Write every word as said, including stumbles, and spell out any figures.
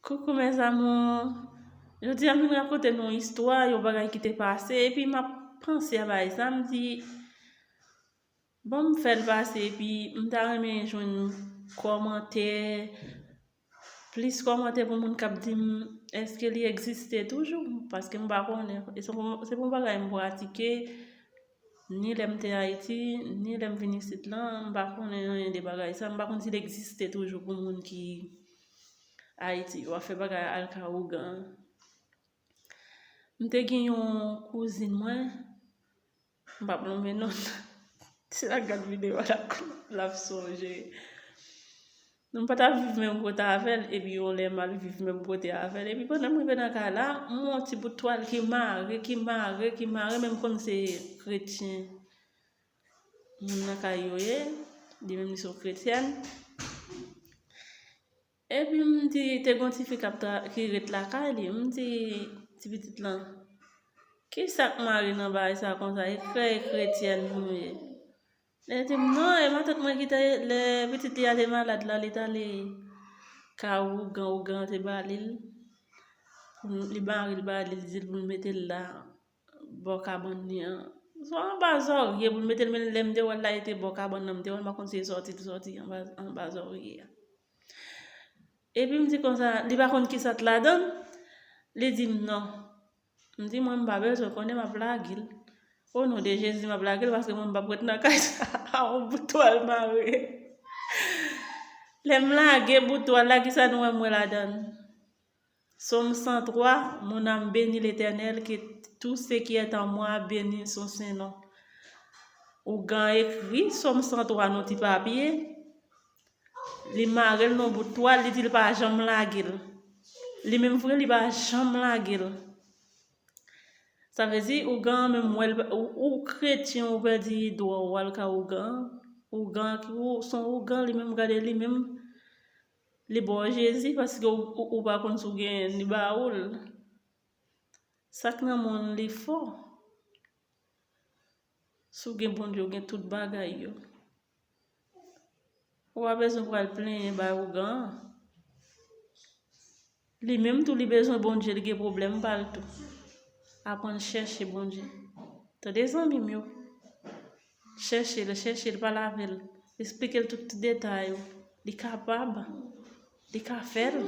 Coucou mes amours. Jodi a m vin rakonte nou yon istwa, yon bagay ki te pase, epi m ap panse a bagay sa, m di, bon, m fè l pase, epi m ta renmen jwenn kòmantè, plis kòmantè pou moun k ap di m, èske li egziste toujou? Paske m pa konnen. E se pou, se pou yon bagay m pratike, ni lè m te Ayiti, ni lè m vin isit lan, m pa konnen anyen de bagay sa. M pa konn si l egziste toujou pou moun ki Ayiti, yo ap fè bagay al ka ougan. M te gen yon kouzin mwen, m p ap nonmen non l. Si l ap gad videyo a, l ap, l ap sonje. Nou pa t ap viv menm kote avè l, epi yon lè m al viv menm kote avè l. Epi pandan m rive nan kay la, m wè yon ti bout twal ki mare, ki mare, ki mare, men m konn se kretyen. Moun nan kay yo ye, li menm li se yon kretyèn. Epi m di, te gen yon ti fi k ap tra-, ki ret lakay li. M di ti pitit lan, "Ki sa k mare nan bagay sa konsa? E krè e kretyèn nou ye?" Li di m, "Non, e matant mwen ki te, lè pitit li a te malad la, li t ale ka ougan, ougan an te ba li l. Li mare l, ba li l, di l pou l mete l la, bò kabann li an. Swa anba zòrye pou l mete l, men lè m te wè l la, li te bò kabann nan, m te wè l, m pa konn si e sòti l sòti anba, anba zòrye a." Epi m di konsa, li pa konn ki sa t ladan l. Li di m non. M di, "Mwen, m pa bezwen konnen, m ap lage l. O non de Jezi, m ap lage l, paske mwen, m p ap ret nan kay sa a, yon bout twal mare." Lè m lage bout twal la, ki sa nou wè m wè ladan l? Sòm san twa, "Mon âme bénit l'Éternel, que tout ce qui est en moi bénisse son saint nom." Ougan ekri Sòm san twa nan ti papye, li mare l nan bout twal, li di l pa janm lage l. Li menm vre, li pa janm lage l. Sa vle di, ougan menm wè l, ou, ou kretyen, ou pèdi dwa w al ka ougan. Ougan ki ou, se yon ougan, li menm gade li menm, li ba w Jezi, paske ou, ou, ou pa konn si w genyen, li ba ou l. Sa k nan men w li fò. Si w gen Bondye, w gen tout bagay yo. Ou pa bezwen pral plenyen bay ougan an. Li menm tou, li bezwen Bondye, li gen pwoblèm pa l tou. Aprann chèche Bondye. Tande zanmi m yo. Chèche l, chèche l, pale avè l. Eksplike l tout detay yo. Li kapab. Li ka fè l.